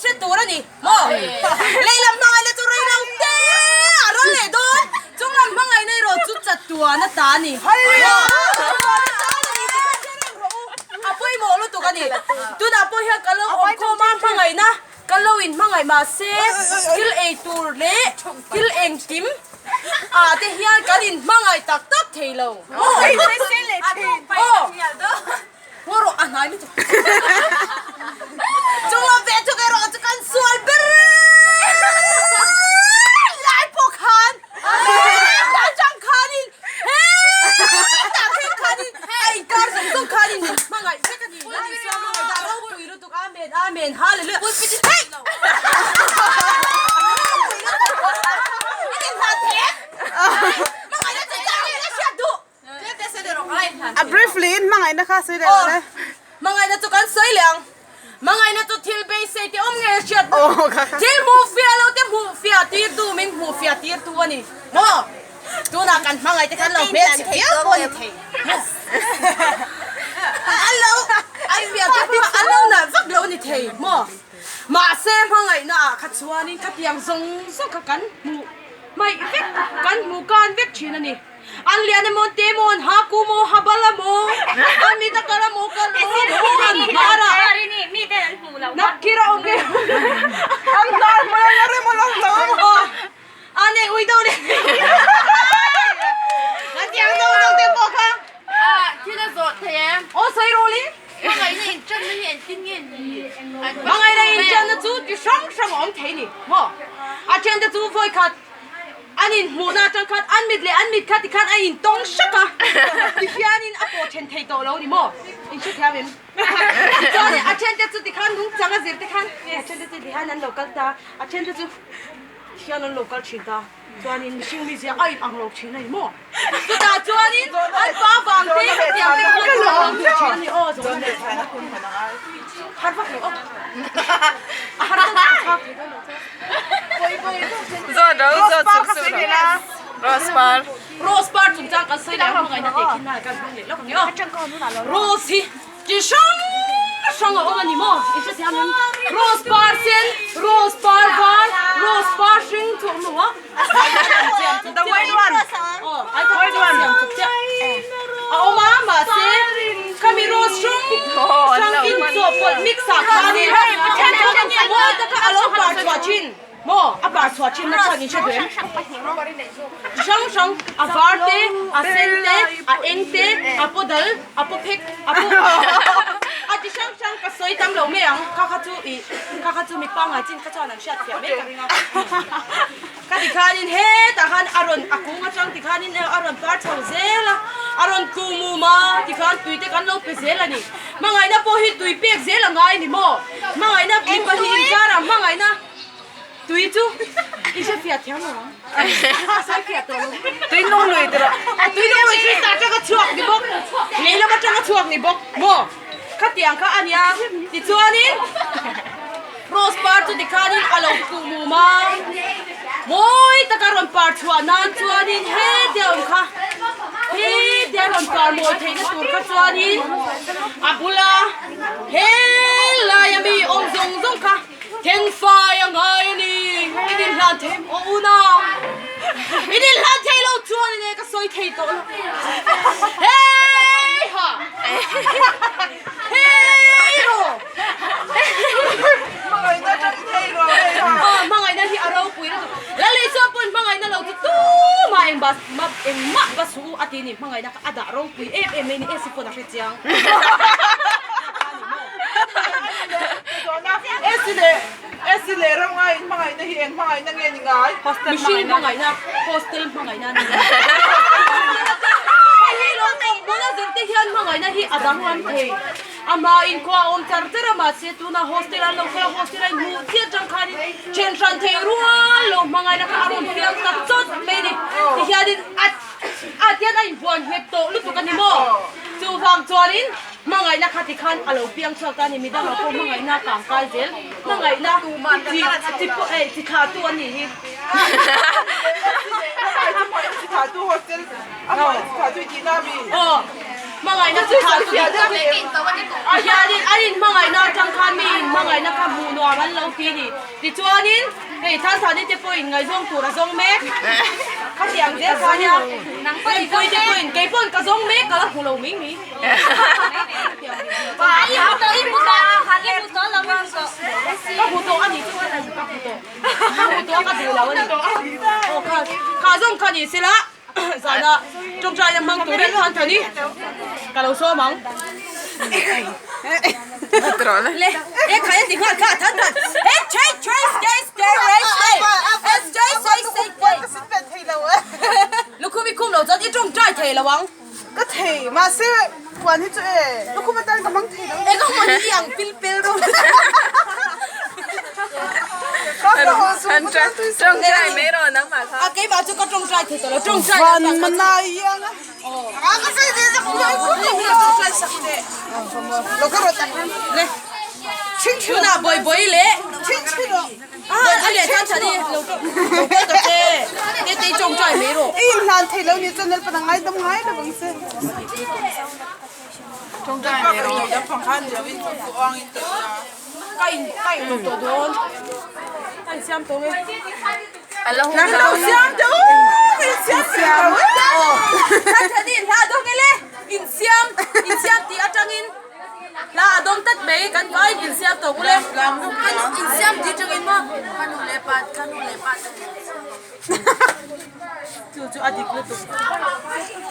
hre tur a ni maw? Lehlam hmangaihna chu rei lo te a rawn leh dawn, chunglam hmangaihna erawh chu chatuan a ta a ni. Chatuan a ta a ni tih kha hre reng rawh u, a pawimawh lutuk a ni. Tunah pawh hian ka lo awm khawm a, hmangaihna ka lo in hmangaih mahse thil ei tur leh thil engkim ah te hian kan in hmangaih tak tak thei lo maw? Aw. Ngaw rawh a hnai lutuk. Chunga ve thuk erawh chu kan sual ber lai pawh khan hetah tang khanin hetah thleng khanin a inkar zawng zawng khanin min hmangaih vek a ni. Lal Isua hmangaih dah ropui lutuk Amen Amen Hallelujah. Hey! Hmangaihna chu chang nge la hriat duh. A briefly in hmangaihna kha sawi leh lo le. Hmangaihna chu kan sawi leh ang. Hmangaihna chu thil beisei te awm ngei a hriat bawk. Thil hmuh fiah lo te hmuh fiah tir tu min hmuh fiah tir tu a ni. Maw? Tunah kan hmangaih te khan lo hmelchhe viau pawh a ni thei. An lo an fiah te pawh an lo nalh vak lo a ni thei. Maw? Mahse hmangaihna ah kha chuanin khatiang zawng zawng kha kan hmuh hmaih vek, kan hmuh kan vek thin a ni. An lian emaw te maw an ha ku maw ha bal amaw an mit a kal amaw kal lo maw an hnar a nakkir a awm nge an hnar hmul a la rem a lo lo amaw a nei ui deuh leh a tiang deuh deuh te pawh kha thil a zawh thei em aw sawi rawh le hmangaihna inṭanna hi engtin nge ni hmangaihna inṭanna chu ti hrang hrang a awm thei ni maw a ṭhiante chu vawi khat An inhmuhna atang khan an mit leh an mit kha tikhan a intawng hrak a, tihianin a pawh then thei tawh lo ni maw? In hre thiam em? Tichuanin a thente chu tikhan nungchang a zir te khan a thente chu tihian an lo kal ta, a thente chu tihian an lo kal thin ta, chuanin mihring mizia a in ang lo thin a ni maw? Chutah chuanin an pa vang te hetiang te khan an lo ang thin a ni aw zawng har vak lo aw a har vak lo thei dawn lo chuan. Rose par kha sawi leh la. Rose par. Rose par chungchang kan sawi leh a hmangaihna teh khin nai kan hmang leh lawk ang nia. Rose hi chi hrang hrang a awm a ni maw? I hre thiam em? Rose par sen, rose par var, rose par hring chu a awm lo a. The white one. White one. A awm a mahse khami rose hrang hrang inchawhpawlh mix ah khanin mawi taka a lo par chhuah thin. Maw a par chhuah thin na chuan in hre duh em? Chi hrang hrang a var te, a sen te, a eng te, a paw dal, a paw phek, a paw a chi hrang hrang ka sawi tam lo mai ang. Kha kha chu ih kha kha chu mi pangngai chin kha chuan an hriat thiam mai ka ring a. Ka ti khanin hetah khan a rawn a kung atang ti khanin a rawn par chho zel a, a rawn ku mum a ti khan tui te kan lo pe zel a ni. Hmangaihna pawh hi tui pek zel a ngai a ni maw? Hmangaihna mipa hi inkarah hmangaihna tui chu i hre fiah thiam lo ang. A sawi fiah tawh lo. Tui nung lui tih rawh. A tui nung lui Krista atanga chhuak ni bawk, lehlam atanga chhuak ni bawk maw? Khatiang kha a nia. Tichuanin Rose par chu tikhanin a lo kuh mum a, mawi taka rawn par chhuah nan chuanin he deuh kha he deuh rawn par mawi theihna tur kha chuanin a bula he laia mi awm zawng zawng kha thenfai a ngai a ni. I dinhlan thei maw unau? I dinhlan thei lo chuanin e ka sawi thei tawh lo. Hei ha! Hei rawh! Hmangaihna tang thei rawh hei ha! Aw hmangaihna hi a ropui lutuk. Lalisua pawn hmangaihna lo chu tumah eng bas engmah va suh u a ti ni hmangaihna kha a dah ropui em em mai ni esi pawn a hre chiang. Esi leh Esi leh Ramngai in hmangaihna hi eng hmangaihna nge ni ngai? Mihring hmangaihna, hostel hmangaihna a ni. Hei hi lo awm a zirte hian hmangaihna hi a danglam thei. Amah inkhua a awm char char a, mahse tuna hostel an lo kal a, hostel a inhmuh chiah atang khanin then hran thei rual lo hmangaihna kha a rawn piang ta chawt mai a ni. Tihianin a a tian a inbuan nghet tawh lutuk a ni maw? Chuvang chuanin hmangaihna kha tikhan a lo piang chhuak ta a ni, midangah pawh hmangaihna a kang kai zel, hmangaihna chi chi pawh eh chi thlah tu a nih hi. Chi thlah tu hostel a hmangaih chi thlah tu i tihna a mi? Aw. Hmangaihna chu tha chu dik tak hianin an inhmangaihna atang khan mi inhmangaihna kha hmuh nuam an lo ti a ni. Tichuanin hei Thanthani te pawhin ngaihzawng tur a zawng mek. Khatiang zel kha nia Rempuii te pawhin kei pawn ka zawng mek ka la hmu lo mai mai. Ka hmu tawh a ni chu ka hmu tawh. Ka hmu tawh a ka duh lo a ni. Aw kha kha zawng kha ni sela. Zana tawngtaina hmang turin Thanthani ka lo sawm ang. Le, e khai a ti nghal kha Thanthan. He chei chei stay stay rei stay. S J sei sei tei. Lukhum i khum lo chuan i tawngtai thei lo ang. Ka thei, mahse puan hi chu e lukhum atan ka hmang thei lo. Eng emaw ni ang pil pel rawh. Tawngtai mai rawh nangmah kha. A keimah chu ka tawngtai thei tawh lo, tawngtai Van manai iang a. A ka sawi ve sak lo. Tawngtai sak teh. Lo ka rawt ang. Le. Chhing chhing. Tunah bawi bawi le. Chhing chhing rawh. A a leh tan thani lo lo kal ta che. Te te tawngtai mai rawh. I inhlan thei lo ni chuan Lalpan a ngaidam ngai lo ang che. Tawngtai mai rawh. Ka in ka in lo tawh dawn. Ka in siam tawh nge. A la hun Nang lo siam teh u! In siam teh lo. Aw. Ka thani hla dawng ele. In siam in siam tih atangin hla a dawng tlat mai kan vai in siam tawh ule. In siam tih atangin maw ka nu leh pa ka nu leh pa Chu chu a dik lutuk.